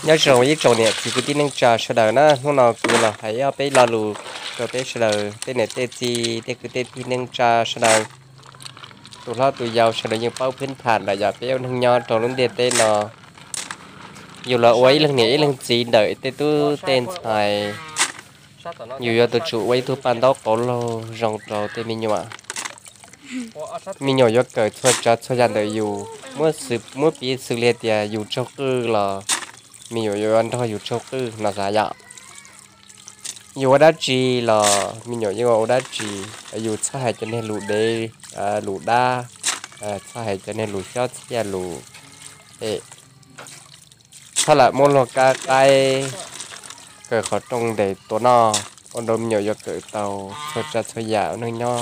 Nyob zoo ib tsoom niam txiv kwv tij neej tsa sawv daws na, hnub no kuv los hais ob peb lo lus rau peb sawv daws tej niam tej txiv tej kwv tej tij neej tsa sawv daws, tus hlob tus yau sawv daws yeej paub phwb tham lawm yog peb ua neeg nyob rau lub ntiaj teb no, yus los ua ib leeg niam ib leeg txiv ntawm tej tub tej ntxhais, yus yuav tau tsum ua ib tug paj ntaub qauv laug zoo rau tej me nyuam. Me nyuam yuav kawm txhua tsav txhua yam ntawm yus, muab piv xws li tias yus tsaug qwj los me nyuam yuav nrog yus tsaug qwj no xav yom. Yus ua dab tsi los me nyuam yeej ua ua dab tsi, yus txhob hais cov niag lus dev, lus dab, txhob hais cov niag lus xyob txhiaj lus, txhob lam muab luag kab qaib kaw qhov rooj ntes tua noj, ua rau me nyuam yuav kawm tau txhua tsav txhua yam ua neej nyob.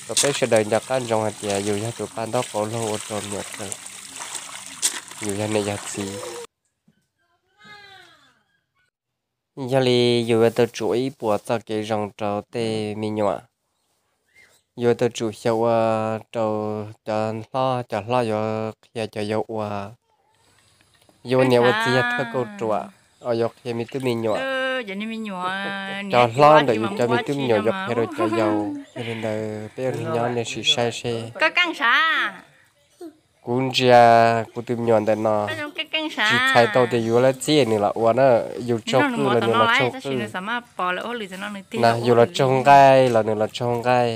Rau peb sawv daws nco qab ntsoov hais tias yus yog tus paj ntaub qauv laug ua rau me nyuam kawm, yus yog niam yog txiv. Yog li yus yuav tau tsum ib puas txoj kev zoo rau tej me nyuam. Yuav tau tsum xyaum ua rau cov hlob, cov hlob yuav qhia cov yau ua. Yus niam ua txiv yog thawj kauj ruam, yuav qhia me tub me nyuam. Cov hlob ntawm yus cov me tub me nyuam yuav qhia rau cov yau. Yog li ntawd peb ua neeg nyob nej sim saib seb. Kuv ntsia kuv tus me nyuam ntawm no tsis txhais tau tias yus yuav txib nws los ua na, yus tsaug qwj los nws los tsaug qwj na, yus los tsaug nqaij los nws los tsaug nqaij.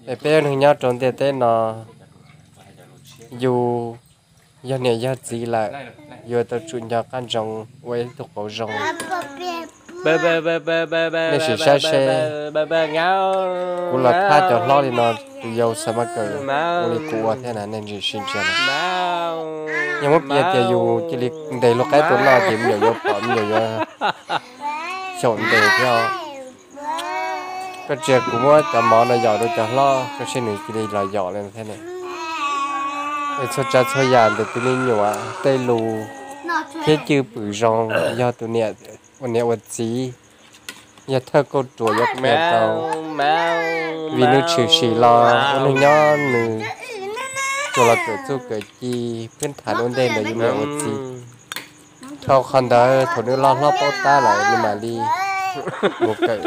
Es peb ua neeg nyob rau ntiaj teb no, yus yog niam yog txiv lawm, yuav tau tsum nco qab ntsoov ua ib tug qauv zoo. Nej sim saib seb, kuv los thab cov hlob li no, tus yau xav mas kawm ua li kuv ua thiab na, nej sim ntsia na. Yog muab piav tias yus cia li ntes luag qaib tua noj ces me nyuam yuav pom, me nyuam yuav xyaum ntes thiab. Koj tsis, kuv muab cov mov no yos rau cov hlob, koj saib nws cia li los yos li thiab ne. Es txhua tsav txhua yam ntawm tus me nyuam tej lus thiab cwj pwm zoo yog tus niam ua niam ua txiv, yog thawj kauj ruam yuav qhia tau. Vim nws tshwm sim los ua neeg nyob nws tsuas los kawm txuj kawm ci, phwb tham ua ntej ntawm yus niam ua txiv. Dhau qhov ntawd thaum nws loj hlob paub tab lawm nws mam li mus kawm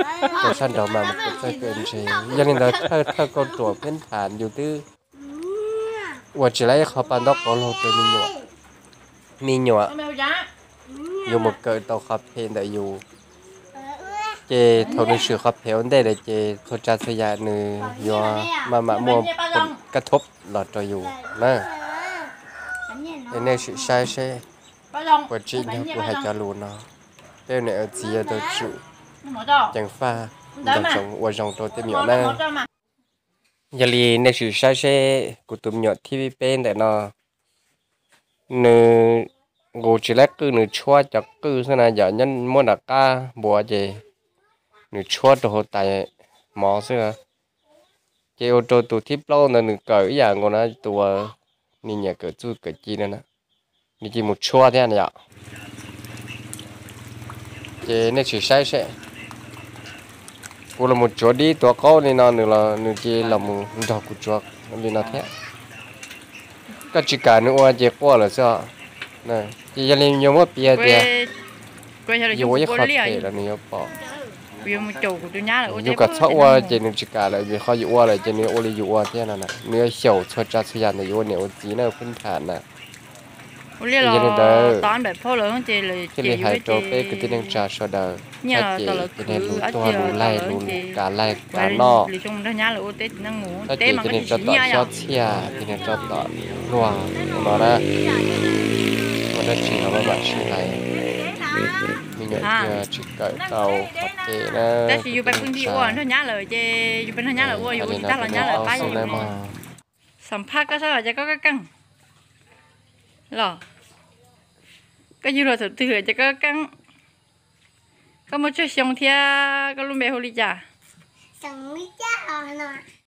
rau sab nraud mas mus kawm txawj kawm ntse. Yog li ntawd thawj thawj kauj ruam phwb tham yus twb ua tsis laib ib qho paj ntaub qauv laug rau me nyuam. Me nyuam yuav mus kawm tau qhov phem ntawm yus, ces thaum nws swm qhov phem ua ntej lawm ces txhua tsav txhua yam nws yuav maj mam muaj kab thob los rau yus na. Es nej sim saib seb puas tsim nyog kuv hais cov lus no. Peb niam txiv yuav tau tsum ceev faj nco ntsoov ua zoo rau tej me nyuam na. Yog li nej sim saib seb kuv tus me nyuam thib peb ntawm no, nws nqus tsis laib qwj, nws tshuab cov qwj xwb na, yog nyob muab nram qab npuav ces nws tshuab rau hauv tais mov xwb. Ces ua rau tus thib plaub ntawd nws kawm ib yam nkaus na, tus uas nws nyiam kawm txuj kawm ci no na, nws cia mus tshuab thiab na yom. Ces nej sim saib seb, kuv los mus tsuav dib tuav qaub li no, nws cia los mus nrog kuv tsuav li no thiab. Koj tsis kam nws ua ces quaj lawm xwb os. Ces yog li yuav muab piav tias yus ua ib qho phem los nws yuav pom. Yus kom txhob ua ces nws tsis kam lawm, vim qhov yus ua lawm ces nws yuav ua li yus ua thiab no na. Nws yuav xyaum txhua tsav txhua yam ntawm yus ua niam ua txiv na, phwb tham na. Yog li ntawd, thiaj li hais rau peb kwv tij neej tsa sawv daws, txhob cem cov niag lus tuag lus laig lus kav laig kav noj, txhob cem cov niag tsov tom xyob txhiaj, cov niag tsov tom luag no na. Ua dab tsi los maj mam sib hais, me nyuam thiaj tsis kawm tau qhov phem na. Tab sis yus pais pw nti ua nrog nyab lawm ces yus pais nrog nyab lawm ua, yus ua tsis tag los nyab lawm pab yus. Xam phaj koj sab los ces koj kaj keej los, koj yug los thaum twg lawm ces koj kaj keej. Koj muaj tsawg xyoo thiab koj lub npe hu li cas?